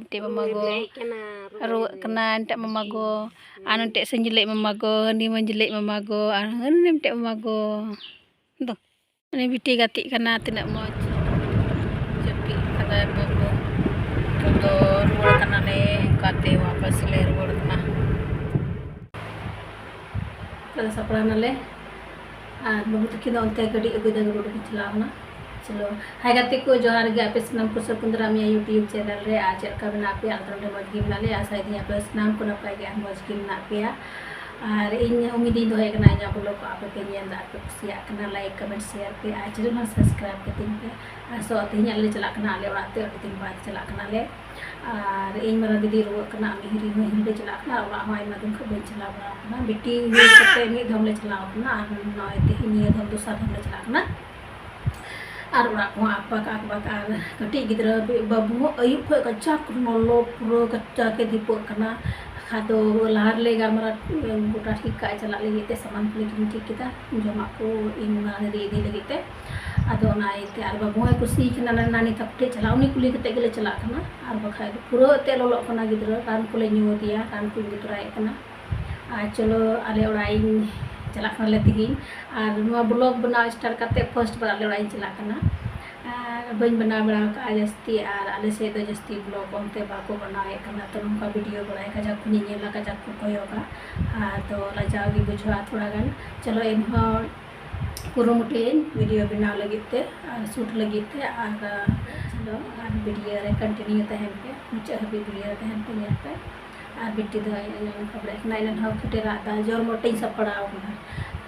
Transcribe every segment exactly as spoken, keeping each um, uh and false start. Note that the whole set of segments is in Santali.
ᱢᱤᱫᱴᱮᱡ ᱢᱟᱢᱟ ᱜᱚ ᱨᱩᱣᱟᱹᱜ ᱠᱟᱱᱟ, ᱢᱤᱫᱴᱮᱡ ᱢᱟᱢᱟ ᱜᱚ, ᱟᱨ ᱢᱤᱫᱴᱮᱡ ᱥᱟᱹᱧᱡᱞᱮᱡ ᱢᱟᱢᱟ ᱜᱚ, ᱦᱟᱹᱱᱤ ᱢᱟᱹᱧᱡᱞᱮᱡ ᱢᱟᱢᱟ ᱜᱚ, ᱟᱨ ᱦᱟᱹᱱᱤ ᱢᱤᱫᱴᱮᱡ ᱢᱟᱢᱟ ᱜᱚ ᱫᱚ ᱩᱱᱤ ᱵᱤᱴᱤ ᱜᱟᱛᱮᱜ ᱠᱟᱱᱟ, ᱛᱤᱱᱟᱹᱜ ᱢᱚᱡᱽ ᱡᱟᱹᱯᱤᱫ ᱠᱟᱫᱟᱭ ᱵᱟᱹᱵᱩ᱾ ᱱᱤᱛᱚᱜ ᱫᱚ ᱨᱩᱣᱟᱹᱲ ᱠᱟᱱᱟᱞᱮ, ᱚᱱᱠᱟᱛᱮ ᱣᱟᱯᱟᱥ ᱞᱮ ᱨᱩᱣᱟᱹᱲ ᱠᱟᱱᱟ᱾ ᱱᱤᱛᱚᱜ ᱫᱚ ᱥᱟᱯᱲᱟᱣ ᱱᱟᱞᱮ, ᱟᱨ ᱵᱟᱹᱵᱩ ᱛᱟᱹᱠᱤᱱ ᱫᱚ ᱚᱱᱛᱮ ᱜᱟᱹᱰᱤ ᱟᱹᱜᱩᱭ ᱫᱟᱠᱚ, ᱜᱟᱹᱰᱤ ᱠᱤᱱ ᱪᱟᱞᱟᱣ ᱠᱟᱱᱟ᱾ ᱪᱚᱞᱚ, ᱦᱟᱭ ᱜᱟᱛᱮ ᱠᱚ, ᱡᱚᱦᱟᱨ ᱜᱮ ᱟᱯᱮ ᱥᱟᱱᱟᱢ ᱠᱚ ᱥᱟᱹᱜᱩᱱ ᱫᱟᱨᱟᱢ ᱤᱧᱟᱹᱜ YouTube channel ᱨᱮ᱾ ᱟᱨ ᱪᱮᱫ ᱞᱮᱠᱟ ᱢᱮᱱᱟᱜ ᱯᱮᱭᱟ? ᱟᱞᱮ ᱫᱚ ᱱᱚᱰᱮ ᱢᱚᱡᱽ ᱜᱮ ᱢᱮᱱᱟᱜ ᱞᱮᱭᱟ, ᱟᱥᱟᱭᱮᱫᱟᱹᱧ ᱟᱯᱮ ᱥᱟᱱᱟᱢ ᱠᱚ ᱱᱟᱯᱟᱭ ᱜᱮ ᱟᱨ ᱢᱚᱡᱽ ᱜᱮ ᱢᱮᱱᱟᱜ ᱯᱮᱭᱟ᱾ ᱟᱨ ᱤᱧ ᱩᱢᱤᱫ ᱤᱧ ᱫᱚᱦᱚᱭᱮᱫ ᱠᱟᱱᱟ ᱤᱧᱟᱹᱜ vlog ᱠᱚ ᱟᱯᱮ ᱯᱮ ᱧᱮᱞ ᱮᱫᱟ, ᱟᱨ ᱯᱮ ᱠᱩᱥᱤᱭᱟᱜ ᱠᱟᱱᱟ, like, comment, share ᱯᱮ, ᱟᱨ channel ᱦᱚᱸ subscribe ᱠᱟᱹᱛᱤᱧ ᱯᱮ᱾ ᱟᱨ ᱥᱚ ᱛᱮᱦᱮᱧ ᱟᱞᱮ ᱪᱟᱞᱟᱜ ᱠᱟᱱᱟ ᱟᱞᱮ ᱚᱲᱟᱜ ᱛᱮ, ᱟᱹᱰᱤ ᱫᱤᱱ ᱵᱟᱫᱽ ᱪᱟᱞᱟᱜ ᱠᱟᱱᱟᱞᱮ᱾ ᱟᱨ ᱤᱧ ᱢᱟᱨᱟᱝ ᱫᱤᱫᱤ ᱨᱩᱣᱟᱹᱜ ᱠᱟᱱᱟ, ᱟᱨ ᱢᱤᱦᱤᱨᱤ ᱦᱚᱸ ᱦᱤᱨᱤ ᱪᱟᱞᱟᱜ ᱠᱟᱱᱟ, ᱚᱲᱟᱜ ᱦᱚᱸ ᱟᱭᱢᱟ ᱫᱤᱱ ᱠᱷᱚᱱ ᱵᱟᱹᱧ ᱪᱟᱞᱟᱣ ᱵᱟᱲᱟ ᱟᱠᱟᱱᱟ᱾ ᱵᱤᱴᱤ ᱦᱩᱭ ᱠᱟᱛᱮ ᱢᱤᱫ ᱫᱷᱚᱢ ᱞᱮ ᱪᱟᱞᱟᱣ ᱟᱠᱟᱱᱟ, ᱟᱨ ᱱᱚᱜᱼᱚᱭ ᱛᱮᱦᱮᱧ ᱱᱤᱭᱟᱹ ᱫᱷᱚᱢ ᱫᱚᱥᱟᱨ ᱫᱷᱚᱢ ᱞᱮ ᱪᱟᱞᱟᱜ ᱠᱟᱱᱟ᱾ ᱟᱨ ᱚᱲᱟᱜ ᱠᱚᱦᱚᱸ ᱟᱠᱵᱟᱠ ᱟᱠᱵᱟᱠ, ᱟᱨ ᱠᱟᱹᱴᱤᱡ ᱜᱤᱫᱽᱨᱟᱹ ᱵᱟᱹᱵᱩ ᱦᱚᱸ ᱟᱹᱭᱩᱵ ᱠᱷᱚᱱ ᱠᱟᱪᱟ ᱞᱚᱞᱚ ᱯᱩᱨᱟᱹ ᱠᱟᱪᱟ ᱜᱮ ᱫᱷᱤᱯᱟᱹᱜ ᱠᱟᱱᱟ᱾ ᱟᱫᱚ ᱞᱟᱦᱟ ᱨᱮᱞᱮ ᱜᱟᱞᱢᱟᱨᱟᱣ ᱜᱚᱴᱟ ᱴᱷᱤᱠ ᱠᱟᱜᱼᱟ, ᱪᱟᱞᱟᱜ ᱞᱟᱹᱜᱤᱫ ᱛᱮ ᱥᱟᱢᱟᱱ ᱠᱚᱞᱮ ᱠᱤᱨᱤᱧ ᱴᱷᱤᱠ ᱠᱮᱫᱟ, ᱡᱚᱢᱟᱜ ᱠᱚ ᱤᱧ ᱢᱟᱨᱟᱝ ᱫᱤᱫᱤ ᱤᱫᱤ ᱞᱟᱹᱜᱤᱫ ᱛᱮ᱾ ᱟᱫᱚ ᱚᱱᱟ ᱤᱭᱟᱹᱛᱮ ᱟᱨ ᱵᱟᱹᱵᱩ ᱦᱚᱸᱭ ᱠᱩᱥᱤ ᱠᱟᱱᱟ ᱱᱟ-, ᱱᱟᱱᱤ ᱛᱟᱠᱚ ᱴᱷᱮᱱ ᱪᱟᱞᱟᱜ, ᱩᱱᱤ ᱠᱩᱞᱤ ᱠᱟᱛᱮ ᱜᱮᱞᱮ ᱪᱟᱞᱟᱜ ᱠᱟᱱᱟ᱾ ᱟᱨ ᱵᱟᱠᱷᱟᱡ ᱫᱚ ᱯᱩᱨᱟᱹ ᱮᱱᱛᱮᱫ ᱞᱚᱞᱚᱜ ᱠᱟᱱᱟ ᱜᱤᱫᱽᱨᱟᱹ, ᱨᱟᱱ ᱠᱚᱞᱮ ᱧᱩ ᱟᱫᱮᱭᱟ, ᱨᱟᱱ ᱠᱚᱧ ᱟᱹᱜᱩ ᱛᱚᱨᱟᱭᱮᱫ ᱠᱟᱱᱟ᱾ ᱟᱨ ᱪᱚᱞᱚ ᱟᱞᱮ ᱚᱲᱟᱜ ᱤᱧ ᱪᱟᱞᱟᱜ ᱠᱟᱱᱟᱞᱮ ᱛᱮᱦᱮᱧ᱾ ᱟᱨ ᱱᱚᱣᱟ vlog ᱵᱮᱱᱟᱣ start ᱠᱟᱛᱮ first ᱵᱟᱨ ᱟᱞᱮ ᱚᱲᱟᱜ ᱤᱧ ᱪᱟᱞᱟᱜ ᱠᱟᱱᱟ᱾ ᱟᱨ ᱵᱟᱹᱧ ᱵᱮᱱᱟᱣ ᱵᱟᱲᱟ ᱟᱠᱟᱫᱼᱟ ᱡᱟᱹᱥᱛᱤ, ᱟᱨ ᱟᱞᱮ ᱥᱮᱫ ᱫᱚ ᱡᱟᱹᱥᱛᱤ vlog ᱚᱱᱛᱮ ᱵᱟᱠᱚ ᱵᱮᱱᱟᱣᱮᱫ ᱠᱟᱱᱟ, ᱛᱚ ᱱᱚᱝᱠᱟ video ᱵᱟᱲᱟᱭ ᱠᱟᱡᱟᱠ ᱠᱚ ᱧᱮᱧᱮᱞᱟ, ᱠᱟᱡᱟᱠ ᱠᱚ ᱠᱚᱭᱚᱜᱟ᱾ ᱟᱫᱚ ᱞᱟᱡᱟᱣ ᱜᱮ ᱵᱩᱡᱷᱟᱹᱜᱼᱟ ᱛᱷᱚᱲᱟ ᱜᱟᱱ᱾ ᱪᱚᱞᱚ ᱮᱱᱦᱚᱸ ᱠᱩᱨᱩᱢᱩᱴᱩᱭᱟᱹᱧ video ᱵᱮᱱᱟᱣ ᱞᱟᱹᱜᱤᱫ ᱛᱮ ᱟᱨ shoot ᱞᱟᱹᱜᱤᱫ ᱛᱮ᱾ ᱟᱨ ᱪᱚᱞᱚ ᱟᱨ video ᱨᱮ continue ᱛᱟᱦᱮᱱ ᱯᱮ, ᱢᱩᱪᱟᱹᱫ ᱦᱟᱹᱵᱤᱡ video ᱨᱮ ᱛᱟᱦᱮᱱ ᱯᱮ, ᱧᱮᱞ ᱯᱮ᱾ ᱟᱨ ᱵᱤᱴᱤ ᱫᱚ ᱟᱡ ᱟᱭᱳ ᱠᱷᱟᱵᱽᱲᱮ ᱠᱟᱱᱟ, ᱮᱱᱟᱱ ᱦᱚᱸ ᱠᱟᱹᱴᱤᱡ ᱨᱟᱜ ᱫᱟ, ᱡᱳᱨ ᱢᱚᱴᱮᱧ ᱥᱟᱯᱲᱟᱣ ᱠᱟᱱᱟ᱾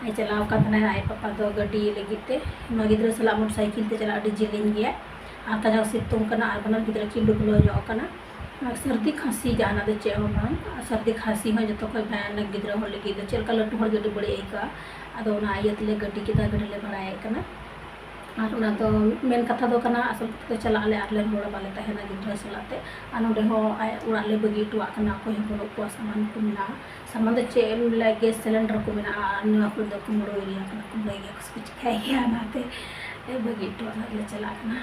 ᱟᱡ ᱪᱟᱞᱟᱣ ᱠᱟᱱ ᱛᱟᱦᱮᱱᱟᱭ ᱟᱡ ᱯᱟᱯᱟ ᱫᱚ ᱜᱟᱹᱰᱤ ᱞᱟᱹᱜᱤᱫ ᱛᱮ, ᱱᱚᱣᱟ ᱜᱤᱫᱽᱨᱟᱹ ᱥᱟᱞᱟᱜ motorcycle ᱛᱮ ᱪᱟᱞᱟᱜ ᱟᱹᱰᱤ ᱡᱮᱞᱮᱧ ᱜᱮᱭᱟ᱾ ᱟᱨ ᱠᱟᱡᱟᱠ ᱥᱤᱛᱩᱝ ᱠᱟᱱᱟ ᱟᱨ ᱵᱟᱱᱟᱨ ᱜᱤᱫᱽᱨᱟᱹ ᱠᱤᱱ ᱰᱩᱵᱞᱟᱹᱣ ᱧᱚᱜ ᱠᱟᱱᱟ᱾ ᱟᱨ ᱥᱟᱹᱨᱫᱤ ᱠᱷᱟᱸᱥᱤ ᱡᱟᱦᱟᱱᱟᱜ ᱫᱚ ᱪᱮᱫ ᱦᱚᱸ ᱵᱟᱝ᱾ ᱟᱨ ᱥᱟᱹᱨᱫᱤ ᱠᱷᱟᱸᱥᱤ ᱦᱚᱸ ᱡᱚᱛᱚ ᱠᱷᱚᱱ ᱵᱷᱚᱭᱟᱱᱚᱠ ᱜᱤᱫᱽᱨᱟᱹ ᱦᱚᱲ ᱞᱟᱹᱜᱤᱫ ᱫᱚ, ᱪᱮᱫ ᱞᱮᱠᱟ ᱞᱟᱹᱴᱩ ᱦᱚᱲ ᱜᱮ ᱟᱹᱰᱤ ᱵᱟᱹᱲᱤᱡ ᱟᱹᱭᱠᱟᱹᱜᱼᱟ᱾ ᱟᱫᱚ ᱚᱱᱟ ᱤᱭᱟᱹ ᱛᱮᱞᱮ ᱜᱟᱹᱰᱤ ᱠᱮᱫᱟ, ᱜᱟᱹᱰᱤ ᱞᱮ ᱵᱷᱟᱲᱟᱭᱮᱫ ᱠᱟᱱᱟ᱾ ᱟᱨ ᱚᱱᱟ ᱫᱚ ᱢᱮᱱ ᱠᱟᱛᱷᱟ ᱫᱚ ᱠᱟᱱᱟ, ᱟᱥᱚᱞ ᱠᱟᱛᱷᱟ ᱫᱚ ᱪᱟᱞᱟᱜ ᱟᱞᱮ ᱟᱨ ᱞᱮ ᱨᱩᱣᱟᱹᱲᱟ, ᱵᱟᱞᱮ ᱛᱟᱦᱮᱱᱟ ᱜᱤᱫᱽᱨᱟᱹ ᱥᱟᱞᱟᱜ ᱛᱮ᱾ ᱟᱨ ᱱᱚᱸᱰᱮ ᱦᱚᱸ ᱟᱡ ᱚᱲᱟᱜ ᱞᱮ ᱵᱟᱹᱜᱤ ᱦᱚᱴᱚᱣᱟᱜ ᱠᱟᱱᱟ, ᱚᱠᱚᱭ ᱦᱚᱸ ᱵᱟᱹᱱᱩᱜ ᱠᱚᱣᱟ, ᱥᱟᱢᱟᱱ ᱠᱚ ᱢᱮᱱᱟᱜᱼᱟ᱾ ᱥᱟᱢᱟᱱ ᱫᱚ ᱪᱮᱫ ᱮᱢ ᱞᱟᱹᱭᱟ, gas cylinder ᱠᱚ ᱢᱮᱱᱟᱜᱼᱟ, ᱟᱨ ᱱᱚᱣᱟ ᱠᱚᱨᱮ ᱫᱚ ᱠᱩᱢᱵᱽᱲᱩᱭ ᱜᱮᱭᱟ ᱠᱚ, ᱠᱩᱢᱵᱽᱲᱩᱭ ᱜᱮᱭᱟ ᱠᱚ, ᱪᱤᱠᱟᱹᱭ ᱜᱮᱭᱟ, ᱚᱱᱟᱛᱮ ᱵᱟᱹᱜᱤ ᱦᱚᱴᱚᱣᱟᱜ ᱞᱮ ᱪᱟᱞᱟᱜ ᱠᱟᱱᱟ᱾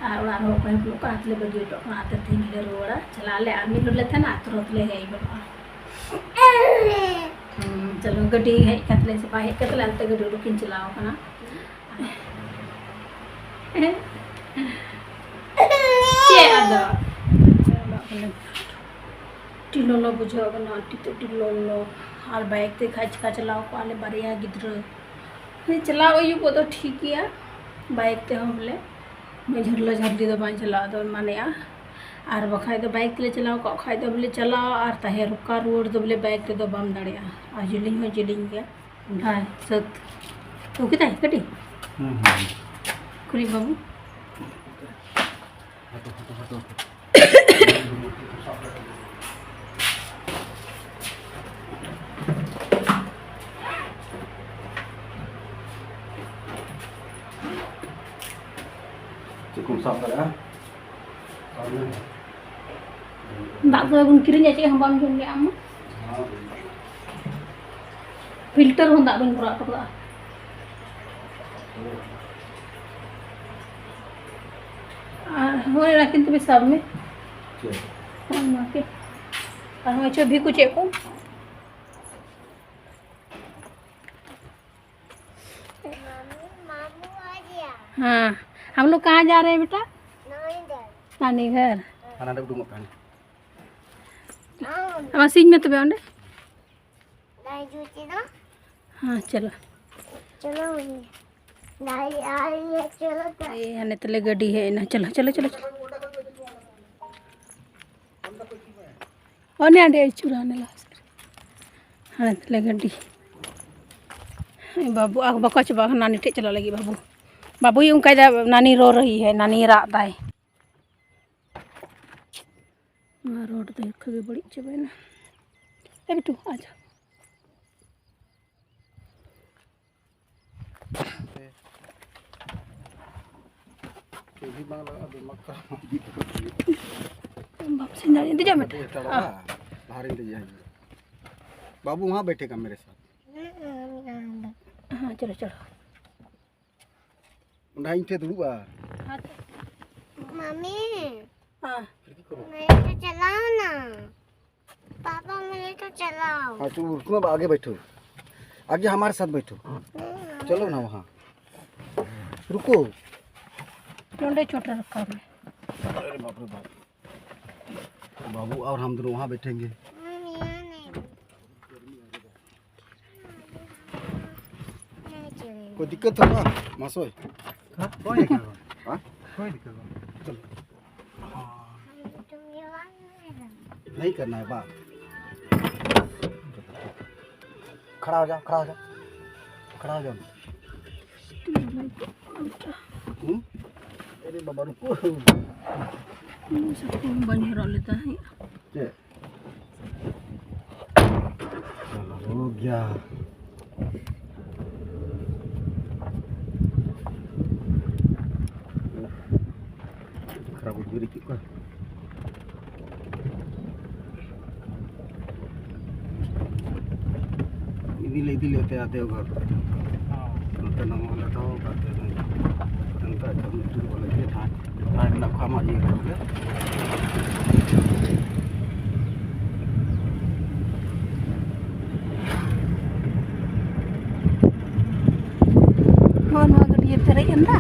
ᱟᱨ ᱚᱲᱟᱜ ᱨᱮᱦᱚᱸ ᱚᱠᱚᱭ ᱦᱚᱸ ᱵᱟᱹᱱᱩᱜ ᱠᱚᱣᱟ, ᱟᱨ ᱛᱮᱞᱮ ᱵᱟᱹᱜᱤ ᱦᱚᱴᱚ ᱠᱟᱜ ᱠᱟᱱᱟ᱾ ᱟᱨ ᱛᱮᱦᱮᱧ ᱜᱮᱞᱮ ᱨᱩᱣᱟᱹᱲᱟ᱾ ᱪᱟᱞᱟᱜ ᱟᱞᱮ, ᱟᱨ ᱢᱤᱫ ᱦᱚᱲ ᱞᱮ ᱛᱟᱦᱮᱱᱟ, ᱟᱨ ᱛᱩᱨᱟᱹᱛ ᱞᱮ ᱦᱮᱡ ᱜᱚᱫᱚᱜᱼᱟ᱾ ᱦᱩᱸ, ᱪᱚᱞᱚ, ᱜᱟᱹᱰᱤ ᱦᱮᱡ ᱠᱟᱛᱮ ᱞᱮ, ᱥᱮ ᱵᱟᱭ ᱦᱮᱡ ᱠᱟᱛᱮ ᱞᱮ, ᱚᱱᱛᱮ ᱜᱟᱹᱰᱤ ᱩᱰᱩᱠᱤᱧ ᱪᱟᱞᱟᱣ ᱠᱟᱱᱟ᱾ ᱪᱮᱫ ᱟᱫᱚ? ᱟᱹᱰᱤ ᱞᱚᱞᱚ ᱵᱩᱡᱷᱟᱹᱜ ᱠᱟᱱᱟ, ᱟᱹᱰᱤ ᱛᱮᱫ ᱟᱹᱰᱤ ᱞᱚᱞᱚ᱾ ᱟᱨ ᱵᱟᱭᱤᱠ ᱛᱮ ᱠᱷᱟᱡ ᱪᱤᱠᱟ ᱪᱟᱞᱟᱣ ᱠᱚᱜᱼᱟ ᱞᱮ ᱵᱟᱨᱭᱟ ᱜᱤᱫᱽᱨᱟᱹ? ᱦᱮᱸ, ᱪᱟᱞᱟᱣ ᱟᱹᱭᱩᱵᱚᱜ ᱫᱚ ᱴᱷᱤᱠ ᱜᱮᱭᱟ, ᱵᱟᱭᱤᱠ ᱛᱮᱦᱚᱸ ᱵᱚᱞᱮ ᱩᱱᱟᱹᱜ ᱡᱷᱟᱹᱨᱞᱟᱹ ᱡᱷᱟᱹᱨᱞᱤ ᱫᱚ ᱵᱟᱝ ᱪᱟᱞᱟᱣ ᱫᱚ ᱢᱟᱱᱮᱜᱼᱟ᱾ ᱟᱨ ᱵᱟᱠᱷᱟᱡ ᱫᱚ ᱵᱟᱭᱤᱠ ᱛᱮᱞᱮ ᱪᱟᱞᱟᱣ ᱠᱚᱜ ᱠᱷᱟᱡ ᱫᱚ ᱵᱚᱞᱮ ᱪᱟᱞᱟᱣ ᱟᱨ ᱛᱟᱦᱮᱸ ᱨᱚᱠᱟ ᱨᱩᱣᱟᱹᱲ ᱫᱚ ᱵᱚᱞᱮ ᱵᱟᱭᱤᱠ ᱛᱮᱫᱚ ᱵᱟᱢ ᱫᱟᱲᱮᱭᱟᱜᱼᱟ, ᱟᱨ ᱡᱮᱞᱮᱧ ᱦᱚᱸ ᱡᱮᱞᱮᱧ ᱜᱮᱭᱟ᱾ ᱦᱮᱸ, ᱥᱟᱹᱛ᱾ ᱛᱩ ᱠᱮᱫᱟᱭ ᱠᱟᱹᱴᱤᱡ? ᱦᱩᱸ, ᱦᱩᱸ, ᱦᱩᱸ᱾ ᱠᱩᱲᱤ ᱵᱟᱹᱵᱩ᱾ ᱦᱟᱴᱚ, ᱦᱟᱴᱚ, ᱦᱟᱴᱚ, ᱦᱟᱴᱚ᱾ ᱪᱮᱫ ᱠᱚᱢ ᱥᱟᱵ ᱫᱟᱲᱮᱭᱟᱜᱼᱟ? ᱫᱟᱜ ᱫᱚ ᱵᱟᱵᱚᱱ ᱠᱤᱨᱤᱧᱟ, ᱪᱮᱫ ᱦᱚᱸ ᱵᱟᱢ ᱡᱚᱢ ᱞᱮᱜᱼᱟ ᱟᱢ ᱢᱟ᱾ ᱯᱷᱤᱞᱴᱟᱨ ᱦᱚᱸ ᱫᱟᱜ ᱵᱟᱹᱧ ᱵᱷᱚᱨᱟᱣ ᱦᱚᱴᱚ ᱠᱟᱜᱼᱟ᱾ ᱟᱨ ᱦᱳᱭ, ᱚᱱᱟ ᱠᱤᱱ ᱛᱚᱵᱮ ᱥᱟᱵ ᱢᱮ᱾ ᱪᱮᱫ? ᱦᱳᱭ, ᱚᱱᱟ ᱠᱤᱱ᱾ ᱟᱨ ᱦᱚᱸᱜᱼᱚᱭ ᱪᱟᱹᱵᱷᱤ ᱠᱚ ᱪᱮᱫ ᱠᱚ? ᱢᱟᱢू, मामू आ गया। हाँ, हम लोग कहाँ जा रहे हैं बेटा? नानी घर। नानी घर। ᱦᱟᱱᱟ ᱨᱮ ᱩᱰᱩᱝᱚᱜ ᱠᱟᱱ᱾ ᱟᱢᱟᱜ ᱥᱤᱧ ᱢᱮ ᱛᱚᱵᱮ ᱚᱸᱰᱮ᱾ ᱫᱟᱭ ᱡᱩᱛᱤ ᱫᱚ? ᱦᱮᱸ, ᱪᱚᱞᱚ᱾ ᱪᱚᱞᱚ ᱢᱟᱹᱭ᱾ ᱫᱟᱭ, ᱟᱭ, ᱪᱚᱞᱚ ᱛᱚ᱾ ᱮᱭ, ᱦᱟᱱᱮ ᱛᱟᱞᱮ ᱜᱟᱹᱰᱤ ᱦᱮᱡ ᱮᱱᱟ᱾ ᱪᱚᱞᱚ, ᱪᱚᱞᱚ, ᱪᱚᱞᱚ, ᱪᱚᱞᱚ᱾ ᱚᱱᱮ ᱚᱸᱰᱮ ᱟᱹᱪᱩᱨᱟ, ᱦᱟᱱᱮ ᱞᱟᱦᱟ ᱥᱮᱫ ᱨᱮ᱾ ᱦᱟᱱᱮ ᱛᱟᱞᱮ ᱜᱟᱹᱰᱤ᱾ ᱵᱟᱹᱵᱩ ᱟᱨ ᱵᱟᱠᱚ ᱪᱟᱵᱟ ᱠᱟᱱᱟ, ᱱᱟᱹᱱᱤ ᱴᱷᱮᱡ ᱪᱟᱞᱟᱜ ᱞᱟᱹᱜᱤᱫ ᱵᱟᱹᱵᱩ᱾ ᱵᱟᱹᱵᱩᱭ ᱚᱱᱠᱟᱭᱫᱟ, ᱱᱟᱹᱱᱤ ᱨᱚ ᱨᱟᱹᱦᱤ ᱦᱮ, ᱱᱟᱹᱱᱤ ᱨᱟᱜ ᱫᱟᱭ᱾ ᱱᱚᱣᱟ ᱨᱳᱰ ᱫᱚ ᱦᱤᱨᱠᱷᱟᱹ ᱜᱮ ᱵᱟᱹᱲᱤᱡ ᱪᱟᱵᱟᱭᱮᱱᱟ᱾ ᱮ ᱵᱤᱴᱩ, ᱟᱪᱪᱷᱟ᱾ ᱪᱮᱫ ᱦᱚᱸ ᱵᱟᱝ ᱞᱟᱜᱟᱜᱼᱟ, ᱫᱤᱢᱟᱜᱽ ᱠᱷᱟᱨᱟᱯ᱾ ᱵᱟᱢ ᱥᱮᱱ ᱫᱟᱲᱮᱭᱟᱜᱼᱟ, ᱫᱮᱡᱚᱜ ᱢᱮ᱾ ᱜᱟᱹᱰᱤ ᱦᱟᱛᱟᱲᱚᱜᱼᱟ, ᱞᱟᱦᱟ ᱨᱮᱧ ᱫᱮᱡᱚᱜᱼᱟ᱾ बाबू वहाँ बैठेगा मेरे साथ। हाँ, चलो, चलो। ᱚᱸᱰᱮ ᱤᱧ ᱴᱷᱮᱱ ᱫᱩᱲᱩᱵᱼᱟ᱾ हाँ, तो। मम्मी, हाँ। मेरे को चलाओ ना। पापा, मेरे को चलाओ। हाँ, तुम रुको, अब आगे बैठो, आगे हमारे साथ बैठो। नहीं, चलो ना वहाँ, रुको। डंडे चोट रखा है। अरे बाप रे बाप, बाबू और हम दोनों वहाँ बैठेंगे। हम यहाँ नहीं। नहीं चलेंगे। कोई दिक्कत हो ना, मासोय? हाँ, कोई दिक्कत नहीं। हाँ? कोई दिक्कत नहीं। चलो। हाँ। हम तो ये वाला नहीं करना। नहीं करना है बात। खड़ा हो जा, खड़ा हो जा, खड़ा हो जा। हम्म? अरे बाबा, रुको। ᱦᱩᱸ, ᱥᱟᱠᱚᱢ ᱵᱟᱹᱧ ᱦᱚᱨᱚᱜ ᱞᱮᱫᱟ ᱦᱮᱸ᱾ ᱪᱮᱫ? ᱪᱚᱞᱚ, ᱦᱳ ᱜᱭᱟ᱾ ᱠᱷᱟᱨᱟᱯ ᱩᱫᱽᱜᱟᱹᱨ ᱟᱹᱭᱠᱟᱹᱜ ᱠᱟᱱᱟ᱾ ᱤᱫᱤ ᱞᱮ ᱤᱫᱤ ᱞᱮᱫ ᱛᱟᱭᱟ ᱫᱮᱣᱜᱷᱚᱨ᱾ ᱦᱚᱸ᱾ ᱱᱚᱛᱮ ᱱᱚᱣᱟ ᱞᱮ ᱫᱚᱦᱚ ᱟᱠᱟᱫ ᱛᱟᱭᱟ᱾ ᱚᱱᱠᱟ ᱡᱚᱢ ᱧᱩ ᱵᱚᱞᱮ ᱜᱮ ᱦᱟᱸᱜ᱾ ᱟᱨ ᱢᱮᱱᱟᱜ ᱠᱚᱣᱟ ᱟᱢᱟᱜ ᱤᱭᱟᱹ ᱠᱚᱨᱮ᱾ ᱦᱚᱸ, ᱱᱚᱣᱟ ᱜᱟᱹᱰᱭᱟᱹ ᱯᱮᱨᱮᱡ ᱮᱱ ᱫᱟ᱾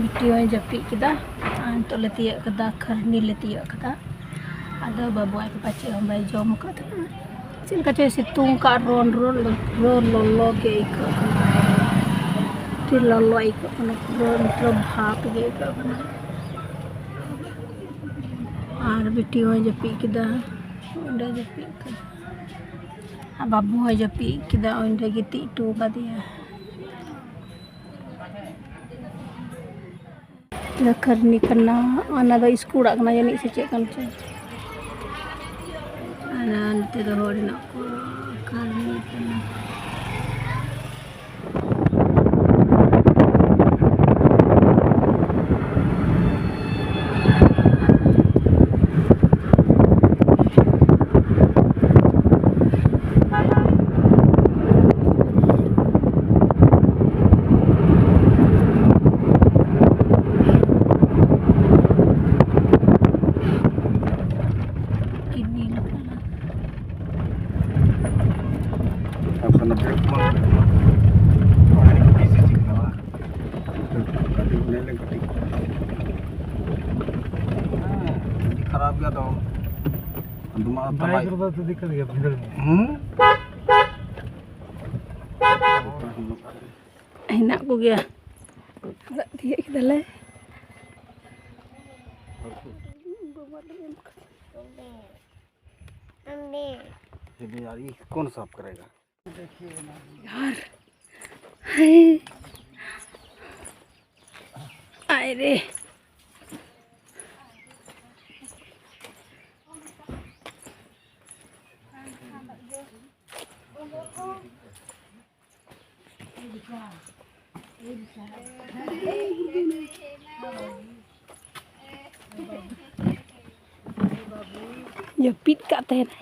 ᱵᱤᱴᱤ ᱦᱚᱸᱭ ᱡᱟᱹᱯᱤᱫ ᱠᱮᱫᱟ᱾ ᱟᱨ ᱱᱤᱛᱚᱜ ᱞᱮ ᱛᱤᱭᱳᱜ ᱠᱮᱫᱟ, ᱠᱷᱟᱹᱨᱱᱤ ᱞᱮ ᱛᱤᱭᱳᱜ ᱠᱮᱫᱟ᱾ ᱟᱫᱚ ᱵᱟᱹᱵᱩ ᱟᱡ ᱯᱟᱯᱟ ᱪᱮᱫ ᱦᱚᱸ ᱵᱟᱭ ᱡᱚᱢ ᱟᱠᱟᱫ ᱛᱟᱦᱮᱱᱟ᱾ ᱪᱮᱫ ᱞᱮᱠᱟ ᱪᱚᱭ ᱥᱤᱛᱩᱝ ᱟᱠᱟᱫ, ᱨᱚᱱ ᱨᱚᱱ, ᱯᱩᱨᱟᱹ ᱞᱚᱞᱚ ᱜᱮ ᱟᱹᱭᱠᱟᱹᱜ ᱠᱟᱱᱟ᱾ ᱟᱹᱰᱤ ᱞᱚᱞᱚ ᱟᱹᱭᱠᱟᱹᱜ ᱠᱟᱱᱟ, ᱯᱩᱨᱟᱹ ᱢᱚᱛᱞᱚᱵ ᱵᱷᱟᱯ ᱜᱮ ᱟᱹᱭᱠᱟᱹᱜ ᱠᱟᱱᱟ᱾ ᱟᱨ ᱵᱤᱴᱤ ᱦᱚᱸᱭ ᱡᱟᱹᱯᱤᱫ ᱠᱮᱫᱟ, ᱚᱸᱰᱮ ᱡᱟᱹᱯᱤᱫ ᱠᱮᱫᱟ᱾ ᱟᱨ ᱵᱟᱹᱵᱩ ᱦᱚᱸᱭ ᱡᱟᱹᱯᱤᱫ ᱠᱮᱫᱟ, ᱚᱸᱰᱮ ᱜᱤᱛᱤᱡ ᱦᱚᱴᱚ ᱠᱟᱫᱮᱭᱟ᱾ ᱠᱟᱹᱨᱱᱤ ᱠᱟᱱᱟ, ᱚᱱᱟ ᱫᱚ ᱤᱥᱠᱩᱞ ᱚᱲᱟᱜ ᱠᱟᱱᱟ ᱡᱟᱹᱱᱤᱡ ᱥᱮ ᱪᱮᱫ ᱠᱟᱱ ᱪᱚ᱾ ᱟᱨ ᱱᱚᱛᱮ ᱫᱚ ᱦᱚᱲ ᱦᱮᱱᱟᱜ ᱠᱚᱣᱟ, ᱠᱟᱹᱨᱱᱤ ᱠᱟᱱᱟ᱾ ᱠᱤᱰᱱᱤ ᱞᱮᱠᱟᱱᱟᱜ᱾ ᱟᱨ ᱚᱱᱟ brake ᱢᱟ ᱚᱱᱟ ᱠᱚ ᱵᱮᱥᱤ ᱪᱤᱠᱟᱹᱜᱼᱟ᱾ ᱠᱟᱹᱴᱤᱡ ᱧᱮᱞ ᱞᱮᱱ ᱠᱟᱹᱴᱤᱡ᱾ ᱦᱮᱸ, ᱟᱹᱰᱤ ᱠᱷᱟᱨᱟᱯ ᱜᱮᱭᱟ ᱛᱚ᱾ ᱟᱫᱚ ᱢᱟ ᱛᱟᱢᱟᱭ᱾ ᱵᱟᱭᱤᱠ ᱨᱮᱫᱚ ᱛᱚ ᱫᱤᱠᱠᱟᱛ ᱜᱮᱭᱟ, ᱵᱷᱤᱸᱫᱟᱹᱲ ᱜᱮᱭᱟ᱾ ᱦᱩᱸ? ᱦᱮᱱᱟᱜ ᱠᱚᱜᱮᱭᱟ᱾ ᱚᱲᱟᱜ ᱛᱤᱭᱟᱹᱜ ᱠᱮᱫᱟᱞᱮ᱾ ये भी यार, ये कौन साफ करेगा? यार, हाय। आए रे। ᱡᱟᱹᱯᱤᱫ ᱠᱟᱜ ᱛᱟᱦᱮᱱᱟᱭ᱾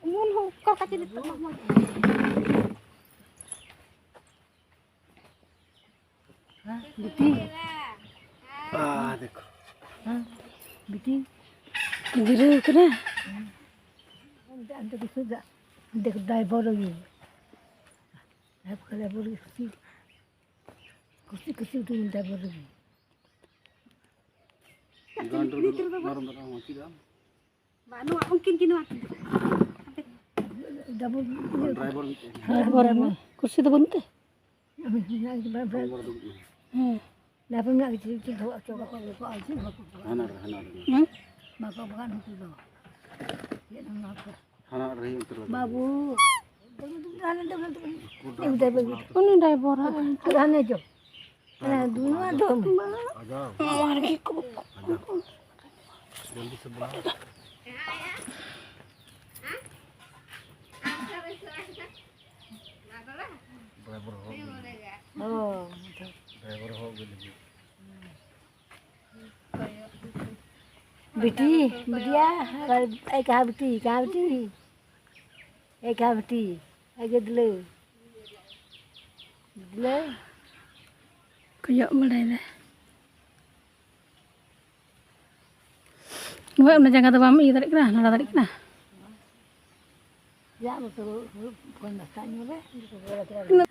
ᱩᱢᱩᱞ ᱦᱚᱸ ᱚᱠᱟ ᱞᱮᱠᱟ ᱪᱚ ᱱᱤᱛᱚᱜ ᱢᱟ ᱢᱚᱡᱽ᱾ ᱵᱤᱴᱤ᱾ ᱦᱮᱸ, ᱵᱤᱴᱤ᱾ ᱡᱤᱨᱟᱹᱣ ᱠᱟᱱᱟ᱾ ᱚᱱᱛᱮ, ᱚᱱᱛᱮ ᱠᱚ ᱥᱩᱫᱟ᱾ ᱚᱱᱛᱮ ᱠᱚ ᱫᱟᱭ ᱵᱚᱨᱚ ᱜᱮ᱾ ᱦᱮᱸ, ᱵᱟᱠᱷᱟᱱ ᱟᱵᱚ ᱠᱩᱥᱤ, ᱠᱩᱥᱤ, ᱠᱩᱥᱤ ᱩᱰᱩᱝ ᱮᱫᱟ ᱟᱵᱚ ᱨᱮᱜᱮ᱾ ᱜᱟᱱᱰᱩ ᱫᱚ ᱱᱚᱨᱚᱢ ᱫᱷᱟᱨᱟ ᱢᱟᱹᱪᱤ ᱫᱚ᱾ ᱵᱟ, ᱱᱚᱣᱟ ᱩᱱᱠᱤᱱ ᱜᱮ ᱱᱚᱣᱟ ᱠᱤᱱ᱾ ᱰᱟᱵᱚᱞ ᱤᱭᱟᱹ᱾ ᱰᱨᱟᱭᱵᱷᱟᱨ ᱢᱤᱫᱴᱮᱱ᱾ ᱰᱨᱟᱭᱵᱷᱟᱨ ᱟᱨ ᱱᱚᱣᱟ ᱠᱩᱨᱥᱤ ᱫᱚ ᱵᱟᱹᱱᱩᱜ ᱛᱮ? ᱦᱮᱸ, ᱦᱮᱸ, ᱦᱮᱸ, ᱦᱮᱸ᱾ ᱰᱨᱟᱭᱵᱷᱟᱨ ᱫᱚ ᱢᱤᱫᱴᱮᱱ᱾ ᱦᱮᱸ᱾ ᱰᱨᱟᱭᱵᱷᱟᱨ ᱢᱮᱱᱟᱜ ᱜᱮ, ᱪᱮᱫ ᱦᱚᱸ ᱟᱪᱚ ᱵᱟᱠᱚ, ᱵᱟᱠᱚ ᱟᱪᱚ, ᱵᱟᱠᱚ᱾ ᱦᱟᱱᱟ ᱨᱮ, ᱦᱟᱱᱟ ᱨᱮ᱾ ᱦᱮᱸ? ᱵᱟᱠᱚ ᱵᱟᱜᱟᱱ ᱦᱚᱸᱠᱚ ᱫᱚ᱾ ᱪᱮᱫ ᱮᱢ ᱞᱟᱵᱷᱟ? ᱦᱟᱱᱟ ᱨᱮ ᱦᱩᱭᱩᱜ ᱩᱛᱟᱹᱨ ᱵᱟᱹᱵᱩ, ᱩᱱᱤ ᱰᱟᱭᱵᱚᱨ ᱦᱟᱜ᱾ ᱟᱨ ᱦᱟᱱᱮ ᱡᱚ᱾ ᱦᱟᱱᱟ ᱫᱩᱱᱩ ᱟᱫᱚ᱾ ᱟᱡᱟᱣ᱾ ᱢᱟᱨ ᱜᱮ ᱠᱚ᱾ ᱟᱡᱟᱣ᱾ ᱡᱚᱞᱫᱤ ᱥᱮ ᱵᱚᱞᱟ᱾ ᱰᱟᱭᱵᱚᱨ ᱦᱚᱸ᱾ ᱚ᱾ ᱰᱟᱭᱵᱚᱨ ᱦᱚᱸ ᱜᱮ ᱞᱟᱹᱜᱤᱫ᱾ ᱵᱤᱴᱤ, ᱵᱤᱴᱤᱭᱟ, ᱮ ᱠᱟᱦᱟ ᱵᱤᱴᱤ, ᱠᱟᱦᱟ ᱵᱤᱴᱤ, ᱮ ᱠᱟᱦᱟ ᱵᱤᱴᱤ, ᱮ ᱜᱤᱫᱽᱞᱟᱹ, ᱜᱤᱫᱽᱞᱟᱹ᱾ ᱠᱚᱭᱚᱜ ᱵᱟᱲᱟᱭᱮᱫᱟᱭ᱾ ᱱᱚᱣᱟ ᱚᱱᱟ ᱡᱟᱸᱜᱟ ᱫᱚ ᱵᱟᱢ ᱤᱭᱟᱹ ᱫᱟᱲᱮᱭᱟᱜ ᱠᱟᱱᱟ, ᱞᱟᱲᱟ ᱫᱟᱲᱮᱭᱟᱜ ᱠᱟᱱᱟ? ᱭᱟ, ᱢᱚᱛᱚ ᱯᱷᱳᱱ ᱱᱟᱥᱛᱟ ᱧᱚᱜ ᱨᱮ, ᱛᱤᱱᱟᱹᱜ?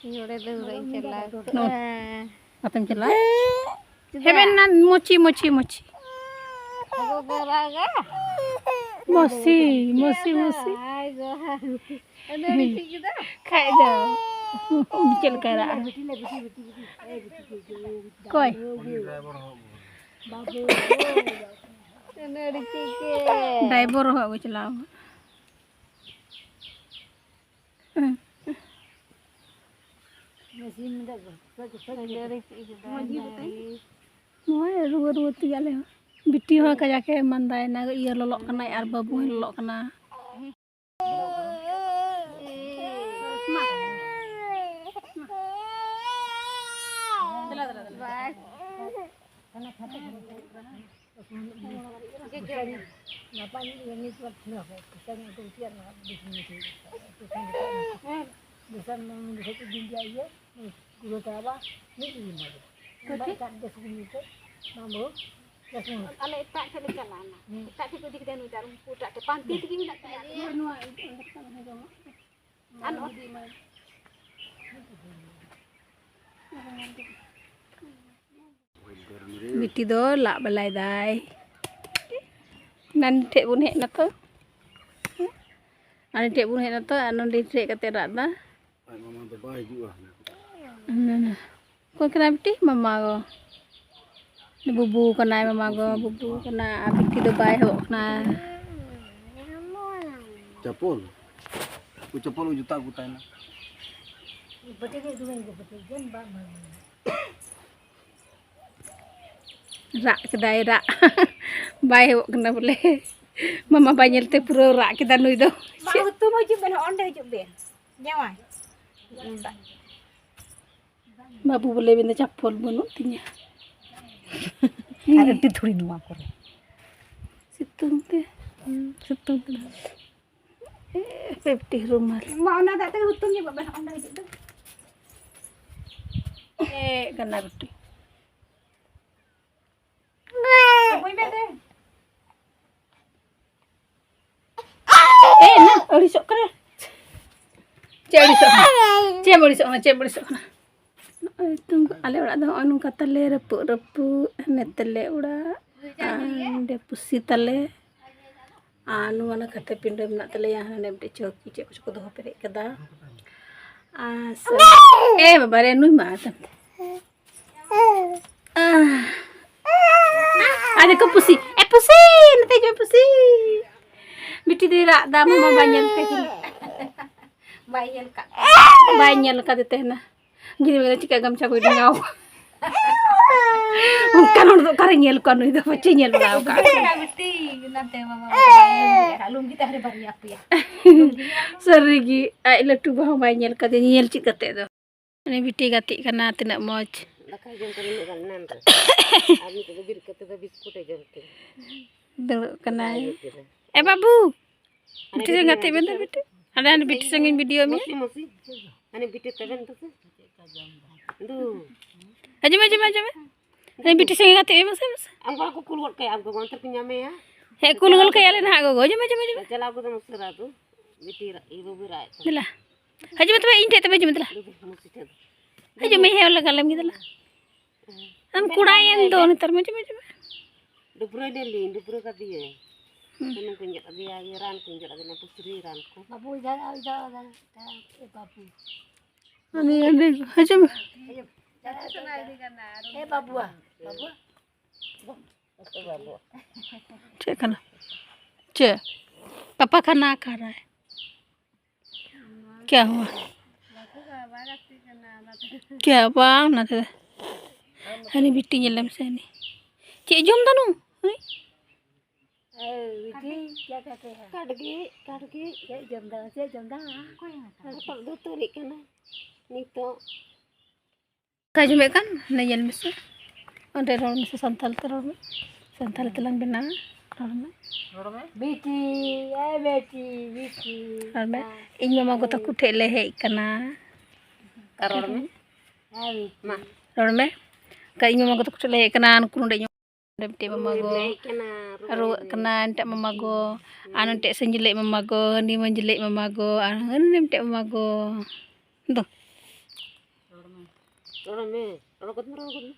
ᱤᱧ ᱚᱸᱰᱮ ᱫᱚ ᱵᱟᱹᱧ ᱪᱟᱞᱟᱣ ᱠᱚᱜᱼᱟ᱾ ᱟᱯᱮᱢ ᱪᱟᱞᱟᱜᱼᱟ? ᱪᱮᱫᱟᱜ? ᱦᱮᱵᱮᱱ ᱱᱟ ᱢᱚᱪᱤ, ᱢᱚᱪᱤ, ᱢᱚᱪᱤ᱾ ᱟᱜᱚ ᱜᱚ ᱨᱟᱜᱟ᱾ ᱢᱚᱥᱤ, ᱢᱚᱥᱤ, ᱢᱚᱥᱤ᱾ ᱟᱭ ᱜᱚ᱾ ᱟᱫᱚ ᱩᱱᱤ ᱪᱮᱫ ᱠᱮᱫᱟ? ᱠᱷᱟᱡ ᱫᱚ᱾ ᱪᱮᱫ ᱞᱮᱠᱟᱭ ᱨᱟᱜ? ᱚᱠᱚᱭ? ᱩᱱᱤ ᱰᱨᱟᱭᱵᱷᱟᱨ ᱦᱚᱸ᱾ ᱟᱫᱚ ᱩᱱᱤ ᱪᱮᱫ ᱠᱮᱫ? ᱰᱨᱟᱭᱵᱷᱟᱨ ᱦᱚᱸ ᱟᱹᱜᱩ ᱪᱟᱞᱟᱣ᱾ ᱱᱚᱜᱼᱚᱭ ᱨᱩᱣᱟᱹ ᱨᱩᱣᱟᱹ ᱛᱮᱜᱮ ᱟᱞᱮ ᱦᱚᱸ᱾ ᱵᱤᱴᱤ ᱦᱚᱸ ᱠᱟᱡᱟᱠ ᱮ ᱢᱟᱸᱫᱟᱭᱮᱱᱟ, ᱤᱭᱟᱹ ᱞᱚᱞᱚᱜ ᱠᱟᱱᱟᱭ ᱟᱨ ᱵᱟᱹᱵᱩ ᱦᱚᱸᱭ ᱞᱚᱞᱚᱜ ᱠᱟᱱᱟ᱾ ᱟᱞᱮ ᱮᱴᱟᱜ ᱴᱷᱮᱱ ᱞᱮ ᱪᱟᱞᱟᱣᱱᱟ᱾ ᱦᱩᱸ᱾ ᱮᱴᱟᱜ ᱴᱷᱮᱱ ᱠᱚ ᱤᱫᱤ ᱠᱮᱫᱟ ᱱᱩᱭ ᱫᱚ, ᱟᱨ ᱩᱱᱠᱩ ᱮᱴᱟᱜ ᱴᱷᱮᱱ ᱯᱟᱱᱛᱮ ᱛᱮᱜᱮ ᱢᱮᱱᱟᱜ ᱛᱟᱭᱟ᱾ ᱟᱨ ᱱᱚᱣᱟ ᱟᱨ ᱱᱚᱜᱼᱚᱭ ᱵᱤᱴᱤ ᱫᱚ ᱞᱟᱜ ᱵᱟᱞᱟᱭ ᱫᱟᱭ᱾ ᱱᱟᱱᱤ ᱴᱷᱮᱡ ᱵᱚᱱ ᱦᱮᱡ ᱱᱟᱛᱚ᱾ ᱱᱟᱱᱤ ᱴᱷᱮᱡ ᱵᱚᱱ ᱦᱮᱡ ᱱᱟᱛᱚ, ᱟᱨ ᱱᱚᱸᱰᱮ ᱴᱷᱮᱡ ᱠᱟᱛᱮ ᱨᱟᱜ ᱫᱟ᱾ ᱟᱡ ᱢᱟᱢᱟ ᱫᱚ ᱵᱟᱭ ᱦᱤᱡᱩᱜᱼᱟ᱾ ᱱᱟ, ᱱᱟ᱾ ᱚᱠᱚᱭ ᱠᱟᱱᱟᱭ ᱵᱤᱴᱤ? ᱢᱟᱢᱟ ᱜᱚ᱾ ᱵᱩᱵᱩ ᱠᱟᱱᱟᱭ ᱢᱟᱢᱟ ᱜᱚ, ᱵᱩᱵᱩ ᱠᱟᱱᱟ᱾ ᱟᱨ ᱵᱤᱴᱤ ᱫᱚ ᱵᱟᱭ ᱦᱮᱡ ᱠᱟᱱᱟ᱾ ᱪᱟᱯᱚᱞ? ᱩᱱᱠᱩ ᱪᱟᱯᱚᱞ ᱠᱚ ᱡᱩᱛᱟ ᱠᱚ ᱛᱟᱦᱮᱱᱟ᱾ ᱨᱟᱜ ᱠᱮᱫᱟᱭ, ᱨᱟᱜ᱾ ᱵᱟᱭ ᱦᱮᱡ ᱠᱟᱱᱟ ᱵᱚᱞᱮ᱾ ᱢᱟᱢᱟ ᱵᱟᱭ ᱧᱮᱞᱛᱮ ᱯᱩᱨᱟᱹ ᱨᱟᱜ ᱠᱮᱫᱟ ᱱᱩᱭ ᱫᱚ᱾ ᱢᱟ, ᱦᱩᱛᱩᱢ ᱦᱤᱡᱩᱜ ᱵᱮᱱ, ᱚᱸᱰᱮ ᱦᱤᱡᱩᱜ ᱵᱮᱱ᱾ ᱡᱟᱶᱟᱭ᱾ ᱵᱟᱹᱵᱩ ᱵᱚᱞᱮ ᱢᱮᱱᱫᱟ, "ᱪᱟᱯᱯᱚᱞ ᱵᱟᱹᱱᱩᱜ ᱛᱤᱧᱟ᱾" ᱟᱨ ᱟᱹᱰᱤ ᱫᱷᱩᱲᱤ ᱱᱚᱣᱟ ᱠᱚᱨᱮ᱾ ᱥᱤᱛᱩᱝ ᱛᱮ᱾ ᱦᱩᱸ, ᱥᱤᱛᱩᱝ ᱛᱮ᱾ ᱮ, ᱯᱮᱯᱴᱤ ᱨᱩᱢᱟᱞ᱾ ᱢᱟ, ᱚᱱᱟ ᱫᱟᱜ ᱛᱮᱜᱮ ᱦᱩᱛᱩᱢ ᱧᱚᱜᱚᱜ ᱵᱮᱱ, ᱚᱸᱰᱮ ᱦᱤᱡᱩᱜ ᱫᱚ᱾ ᱮ, ᱜᱟᱱᱟ ᱜᱩᱴᱤ᱾ ᱟᱹᱜᱩᱭ ᱢᱮ ᱫᱮ᱾ ᱮ, ᱱᱟ, ᱟᱹᱲᱤᱥᱚᱜ ᱠᱟᱱᱟ᱾ ᱪᱮᱫ ᱟᱹᱲᱤᱥᱚᱜ ᱠᱟᱱᱟ? ᱪᱮᱫ ᱮᱢ ᱟᱹᱲᱤᱥᱚᱜ ᱠᱟᱱᱟ? ᱪᱮᱫ ᱮᱢ ᱟᱹᱲᱤᱥᱚᱜ ᱠᱟᱱᱟ? ᱱᱚᱜᱼᱚᱭ ᱛᱚ, ᱟᱞᱮ ᱚᱲᱟᱜ ᱫᱚ ᱱᱚᱜᱼᱚᱭ ᱱᱚᱝᱠᱟ ᱛᱟᱞᱮ, ᱨᱟᱹᱯᱩᱫ ᱨᱟᱹᱯᱩᱫ᱾ ᱦᱟᱱᱮ ᱛᱟᱞᱮ ᱚᱲᱟᱜ, ᱟᱨ ᱱᱚᱸᱰᱮ ᱯᱩᱥᱤ ᱛᱟᱞᱮ, ᱟᱨ ᱱᱚᱣᱟ ᱱᱟᱠᱷᱟᱛᱮ ᱯᱤᱸᱰᱟᱹ ᱢᱮᱱᱟᱜ ᱛᱟᱞᱮᱭᱟ᱾ ᱦᱟᱱᱮ ᱢᱤᱫᱴᱮᱡ ᱪᱟᱹᱣᱠᱤ ᱪᱮᱫ ᱠᱚᱪᱚ ᱠᱚ ᱫᱚᱦᱚ ᱯᱮᱨᱮᱡ ᱠᱟᱫᱟ᱾ ᱟᱨ ᱥᱮ-, ᱮ ᱵᱟᱵᱟ ᱨᱮ, ᱱᱩᱭ ᱢᱟ ᱛᱟᱢ᱾ ᱟᱨ ᱫᱮᱠᱷᱚ ᱯᱩᱥᱤ, ᱮ ᱯᱩᱥᱤ, ᱱᱚᱛᱮ ᱦᱤᱡᱩᱜ ᱢᱮ ᱯᱩᱥᱤ᱾ ᱵᱤᱴᱤ ᱫᱚᱭ ᱨᱟᱜ ᱫᱟ, ᱢᱟᱢᱟ ᱵᱟᱭ ᱧᱮᱞ ᱛᱮ᱾ ᱵᱟᱭ ᱧᱮᱞ ᱠᱟᱫ᱾ ᱵᱟᱭ ᱧᱮᱞ ᱠᱟᱫᱮ ᱛᱟᱦᱮᱱᱟ᱾ ᱡᱩᱫᱤ ᱢᱮᱱᱟ ᱪᱤᱠᱟ ᱜᱟᱢᱪᱷᱟ ᱠᱚᱭ ᱰᱷᱮᱝᱜᱟᱣ᱾ ᱚᱱᱠᱟᱱ ᱦᱚᱲ ᱫᱚ ᱚᱠᱟᱨᱮ ᱧᱮᱞ ᱠᱚᱣᱟ, ᱱᱩᱭ ᱫᱚ ᱯᱟᱪᱮ ᱧᱮᱞ ᱵᱟᱲᱟ ᱟᱠᱟᱫ᱾ ᱵᱤᱴᱤ, ᱱᱟᱛᱮ ᱢᱟᱢᱟ ᱵᱟᱭ ᱧᱮᱞ ᱠᱟᱫ᱾ ᱞᱩᱝᱜᱤ ᱛᱟᱦᱞᱮ ᱵᱟᱨᱭᱟ ᱯᱮᱭᱟ᱾ ᱥᱟᱹᱨᱤᱜᱮ, ᱟᱡ ᱞᱟᱹᱴᱩ ᱵᱟ ᱦᱚᱸ ᱵᱟᱭ ᱧᱮᱞ ᱠᱟᱫᱮᱭᱟ, ᱧᱮᱞ ᱪᱮᱫ ᱠᱟᱛᱮ ᱫᱚ᱾ ᱩᱱᱤ ᱵᱤᱴᱤ ᱜᱟᱛᱮᱜ ᱠᱟᱱᱟ, ᱛᱤᱱᱟᱹᱜ ᱢᱚᱡᱽ᱾ ᱫᱟᱠᱟᱭ ᱡᱚᱢ ᱠᱟᱱᱟ ᱱᱤᱱᱟᱹᱜ ᱜᱟᱱ ᱮᱱᱟᱱ ᱨᱮ᱾ ᱟᱨ ᱱᱤᱛᱚᱜ ᱫᱚ ᱵᱮᱨᱮᱫ ᱠᱟᱛᱮ ᱫᱚ ᱵᱤᱥᱠᱩᱴ ᱮ ᱡᱚᱢ ᱠᱮᱫᱟ᱾ ᱫᱩᱲᱩᱵ ᱠᱟᱱᱟᱭ᱾ ᱫᱟᱠᱟᱭ ᱡᱚᱢ ᱠᱮᱫᱟ᱾ ᱮ ᱵᱟᱹᱵᱩ, ᱦᱟᱱᱮ ᱵᱤᱴᱤ ᱥᱚᱸᱜᱮ ᱵᱤᱴᱤ ᱜᱟᱛᱮᱜ ᱢᱮ ᱫᱚ, ᱢᱟᱥᱮ᱾ ᱵᱤᱴᱤ᱾ ᱦᱟᱸᱰᱮ ᱦᱟᱸᱰᱮ ᱵᱤᱴᱤ ᱥᱚᱸᱜᱮᱧ ᱵᱷᱤᱰᱤᱭᱳ ᱢᱮᱭᱟ᱾ ᱢᱟᱥᱮ, ᱢᱟᱥᱮ᱾ ᱦᱟᱱᱮ ᱵᱤᱴᱤ ᱛᱟᱵᱮᱱ ᱫᱚ ᱥᱮ᱾ ᱫᱩ᱾ ᱦᱤᱡᱩᱜ ᱢᱮ, ᱦᱤᱡᱩᱜ ᱢᱮ, ᱦᱤᱡᱩᱜ ᱢᱮ᱾ ᱦᱟᱱᱮ ᱵᱤᱴᱤ ᱥᱚᱸᱜᱮ ᱜᱟᱛᱮᱜ ᱢᱮ, ᱢᱟᱥᱮ, ᱢᱟᱥᱮ᱾ ᱟᱢ ᱜᱚᱜᱚ ᱠᱚ ᱠᱩᱞ ᱜᱚᱫ ᱠᱟᱭᱟ, ᱟᱢ ᱜᱚᱜᱚ ᱚᱱᱛᱮ ᱠᱚ ᱧᱟᱢᱮᱭᱟ᱾ ᱦᱮᱸ, ᱠᱩᱞ ᱜᱚᱫ ᱠᱟᱭᱟᱞᱮ ᱱᱟᱦᱟᱜ ᱜᱚᱜᱚ᱾ ᱦᱤᱡᱩᱜ ᱢᱮ, ᱦᱤᱡᱩᱜ ᱢᱮ, ᱦᱤᱡᱩᱜ ᱢᱮ᱾ ᱪᱟᱞᱟᱣ ᱠᱚᱫᱚ ᱩᱥᱟᱹᱨᱟ ᱫᱚ᱾ ᱵᱤᱴᱤ ᱨᱟ-, ᱤᱭᱟᱹ ᱵᱟᱹᱵᱩᱭ ᱨᱟᱜ ᱮᱫ ᱠᱟᱱᱟ᱾ ᱫᱮᱞᱟ᱾ ᱦᱤᱡᱩᱜ ᱢᱮ ᱛᱚᱵᱮ, ᱤᱧ ᱴᱷᱮᱡ ᱛᱚᱵᱮ ᱦᱤᱡᱩᱜ ᱢᱮ, ᱫᱮᱞᱟ᱾ ᱫᱩ, ᱫᱩ, ᱢᱟᱹᱥᱤ ᱴᱷᱮᱡ ᱫᱚ᱾ ᱦᱤᱡᱩᱜ ᱢᱮ, ᱦᱮᱸ, ᱞᱟᱜᱟ ᱞᱮᱢ ᱜᱮ, ᱫᱮᱞᱟ᱾ ᱟᱢ ᱠᱚᱲᱟᱭᱮᱱ ᱫᱚ ᱱᱮᱛᱟᱨ ᱢᱟ, ᱦᱤᱡᱩᱜ ᱢᱮ, ᱦᱤᱡᱩᱜ ᱢᱮ᱾ ᱰᱟᱹᱵᱽᱨᱟᱹᱭ ᱱᱟᱞᱤᱧ, ᱰᱟᱹᱵᱽᱨᱟᱹ ᱠᱟᱫᱮᱭᱟᱹᱧ᱾ ᱦᱩᱸ᱾ ᱥᱩᱱᱩᱢ ᱠᱚᱧ ᱡᱚᱫ ᱟᱫᱮᱭᱟ, ᱤᱭᱟᱹ ᱨᱟᱱ ᱠᱚᱧ ᱡᱚᱫ ᱟᱫᱮᱭᱟ, ᱯᱩᱥᱨᱤ ᱨᱟᱱ ᱠᱚ᱾ ᱵᱟᱹᱵᱩ, ᱡᱟ, ᱡᱟ, ᱡᱟ, ᱡᱟ, ᱵᱟᱹᱵᱩ᱾ ᱟᱫᱚ ᱚᱸᱰᱮ ᱦᱤᱡᱩᱜ ᱢᱮ᱾ ᱦᱤᱡᱩᱜ ᱢᱮ᱾ ᱮ ᱵᱟᱹᱵᱩᱣᱟ, ᱵᱟᱹᱵᱩᱣᱟ᱾ ᱪᱮᱫ ᱠᱟᱱᱟ? ᱪᱮᱫ? ᱯᱟᱯᱟ ᱠᱷᱟᱱᱟ ᱠᱷᱟ ᱨᱟᱦᱟ ᱦᱮ᱾ ᱠᱭᱟ ᱦᱩᱣᱟ? ᱠᱭᱟ ᱵᱟᱝ ᱚᱱᱟ ᱛᱮ᱾ ᱦᱟᱹᱱᱤ ᱵᱤᱴᱤ ᱧᱮᱞᱮᱢ ᱥᱮ ᱦᱟᱹᱱᱤ᱾ ᱪᱮᱫ ᱡᱚᱢ ᱫᱟ ᱱᱩ? ᱦᱟᱹᱱᱤ? ᱮ ᱵᱤᱴᱤ, ᱠᱭᱟ ᱠᱦᱟᱛᱮ ᱦᱟᱭ? ᱠᱟᱰᱜᱮ, ᱠᱟᱰᱜᱮ᱾ ᱪᱮᱫ ᱡᱚᱢ ᱫᱟ? ᱪᱮᱫ ᱡᱚᱢ ᱫᱟ? ᱦᱚᱴᱚᱜ ᱫᱚ ᱛᱩᱨᱤᱜ ᱠᱟᱱᱟ ᱱᱤᱛᱚᱜ᱾ ᱚᱠᱟ ᱡᱚᱢᱮᱫ ᱠᱟᱱ? ᱦᱟᱱᱮ ᱧᱮᱞ ᱢᱮᱥᱮ᱾ ᱚᱸᱰᱮ ᱨᱚᱲ ᱢᱮᱥᱮ, ᱥᱟᱱᱛᱟᱲ ᱛᱮ ᱨᱚᱲ ᱢᱮ᱾ ᱥᱟᱱᱛᱟᱲ ᱛᱮᱞᱟᱝ ᱵᱮᱱᱟᱣᱟ᱾ ᱨᱚᱲ ᱢᱮ᱾ ᱵᱤᱴᱤ, ᱮ ᱵᱤᱴᱤ, ᱵᱤᱴᱤ᱾ ᱨᱚᱲ ᱢᱮ᱾ ᱤᱧ ᱢᱟᱢᱟ ᱜᱚ ᱛᱟᱠᱚ ᱴᱷᱮᱡ ᱞᱮ ᱦᱮᱡ ᱠᱟᱱᱟ᱾ ᱚᱠᱟ ᱨᱚᱲ ᱢᱮ? ᱮ ᱵᱤᱴᱤ᱾ ᱢᱟ᱾ ᱨᱚᱲ ᱢᱮ᱾ ᱚᱠᱟ ᱤᱧ ᱢᱟᱢᱟ ᱜᱚ ᱛᱟᱠᱚ ᱴᱷᱮᱡ ᱞᱮ ᱦᱮᱡ ᱠᱟᱱᱟ, ᱱᱩᱠᱩ ᱱᱚᱰᱮ ᱤᱧ ᱱᱚᱰᱮ ᱢᱤᱫᱴᱮᱡ ᱢᱟᱢᱟ ᱜᱚ, ᱨᱩᱣᱟᱹᱜ ᱠᱟᱱᱟ, ᱢᱤᱫᱴᱮᱡ ᱢᱟᱢᱟ ᱜᱚ, ᱟᱨ ᱢᱤᱫᱴᱮᱡ ᱥᱟᱹᱧᱡᱞᱟᱹᱡ ᱢᱟᱢᱟ ᱜᱚ, ᱦᱟᱹᱱᱤ ᱢᱟᱹᱧᱡᱞᱟᱹᱡ ᱢᱟᱢᱟ ᱜᱚ, ᱟᱨ ᱦᱟᱹᱱᱤ ᱢᱤᱫᱴᱮᱡ ᱢᱟᱢᱟ ᱜᱚ᱾ ᱫᱚ᱾ ᱨᱚᱲ ᱢᱮ, ᱨᱚᱲ ᱜᱚᱫ ᱢᱮ, ᱨᱚᱲ ᱜᱚᱫ ᱢᱮ᱾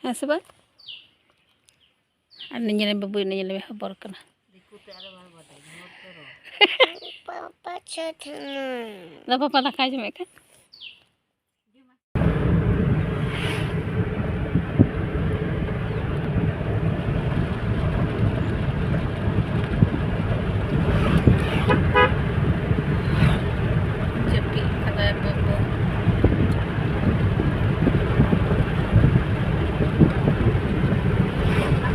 ᱦᱮᱸ ᱥᱮ ᱵᱟᱝ? ᱟᱨ ᱱᱤᱭᱟᱹ ᱧᱮᱞ ᱢᱮ ᱵᱟᱹᱵᱩ, ᱱᱤᱭᱟᱹ ᱧᱮᱞ ᱢᱮ ᱦᱚᱵᱚᱨ ᱠᱟᱱᱟ᱾ ᱯᱟᱯᱟ ᱪᱷᱟᱛᱱᱟ᱾ ᱫᱚ ᱯᱟᱯᱟ ᱫᱟᱠᱟᱭ ᱡᱚᱢᱮᱫ ᱠᱟᱱ᱾ ᱡᱟᱹᱯᱤᱫ ᱠᱟᱫᱟᱭ ᱵᱟᱹᱵᱩ᱾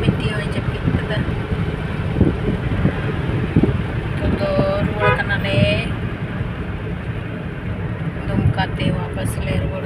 ᱵᱤᱴᱤ ᱦᱚᱸᱭ ᱡᱟᱹᱯᱤᱫ ᱠᱟᱫᱟ᱾ ᱱᱤᱛᱚᱜ ᱫᱚ ᱨᱩᱣᱟᱹᱲ ᱠᱟᱱᱟᱞᱮ᱾ ᱫᱩᱢᱠᱟ ᱛᱮ ᱣᱟᱯᱟᱥ ᱞᱮ ᱨᱩᱣᱟᱹᱲ